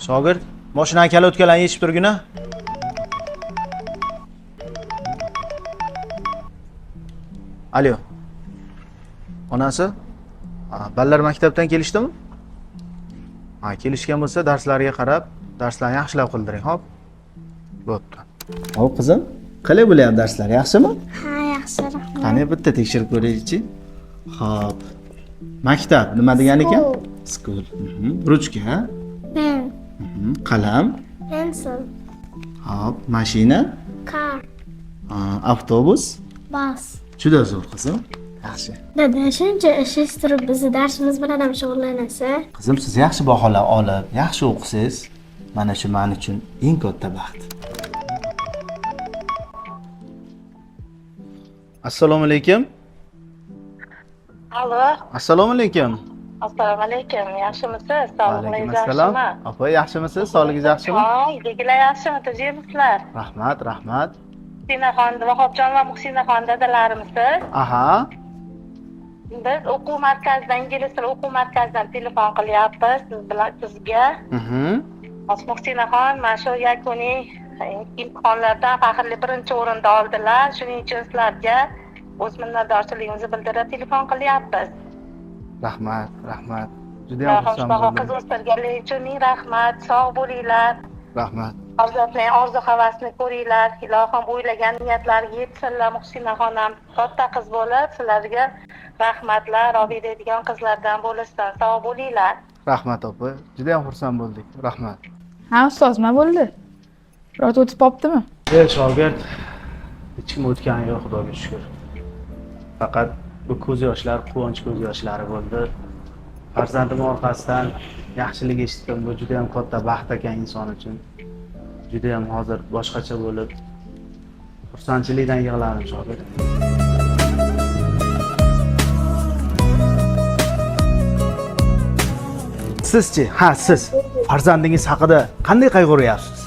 Shogird, moshinani kalotkalarni yechib turgin a. Alo. Onasi? Ha, Ballar maktabdan kelishdimi? Ha, kelishgan bo'lsa darslariga qarab, darslarni yaxshilab qildiring, xo'p? Bo'pti. Hop, qizim, qalay bo'lyapti darslar? Yaxshimi? Ha, yaxshi, rahmat. Qani bitta tekshirib ko'raylikchi. Xo'p. Maktab nima degani ekan? School. School. Ruchka, Pen, Qalam, pencil, hop, mashina, car, ha, avtobus. bus. Juda zo'r qizim. Yaxshi. Dada, shuncha ishingiz turib bizni darsimiz bilan ham shug'ullanasiz. Qizim, siz yaxshi baholar olib, yaxshi o'qisangiz, mana shu men uchun eng katta baxt. Assalomu alaykum. Alo, Assalomu alaykum. Assalomu alaykum. Yaxshimisiz? Alaykum Sog'liqlaringiz assalom. yaxshimi? Opa, yaxshimisiz? Sog'ligingiz yaxshimi? Ha, uydagilar yaxshimi? Tinchmisizlar? Rahmat, rahmat. Muhsinaxon, Vahobjon va Muhsinaxon dadalarimisiz? Aha. Biz o'quv markazidan, ingliz tili o'quv markazidan telefon qilyapmiz siz bilan sizga. Muhsinaxon mana shu yakuniy imtihonlardan faxrli birinchi o'rinda oldilar. Shuning uchun sizlarga o'z minnatdorchiligimizni bildirib telefon qilyapmiz. Rahmat, rahmat. Juda ham Ilohim xursand shunaqa qiz bo'ldim. o'stirganligi uchun ming rahmat. Sog' bo'linglar. Rahmat. Farzandlarning orzu havasini ko'ringlar. Ilohim o'ylagan niyatlariga yetsinlar. Muhsinaxon ham katta qiz bo'lib, sizlarga rahmatlar olib beradigan qizlardan bo'lsin. Sog' bo'linglar. Rahmat opa. Juda ham xursand bo'ldik. Rahmat. Ha, ustoz, nima bo'ldi? Birorta o'tib qolibdimi? Ey shogird, hech kim o'tgani yo'q, Xudoga shukr. Faqat bu ko'z yoshlar quvonch ko'z yoshlari bo'ldi. Farzandim orqasidan yaxshilik eshitdim. Bu juda ham katta baxt ekan inson uchun. Juda ham hozir boshqacha bo'lib, xursandchilikdan yig'ladim shogird. Sizchi, ha, siz farzandingiz haqida qanday qayg'uryapsiz?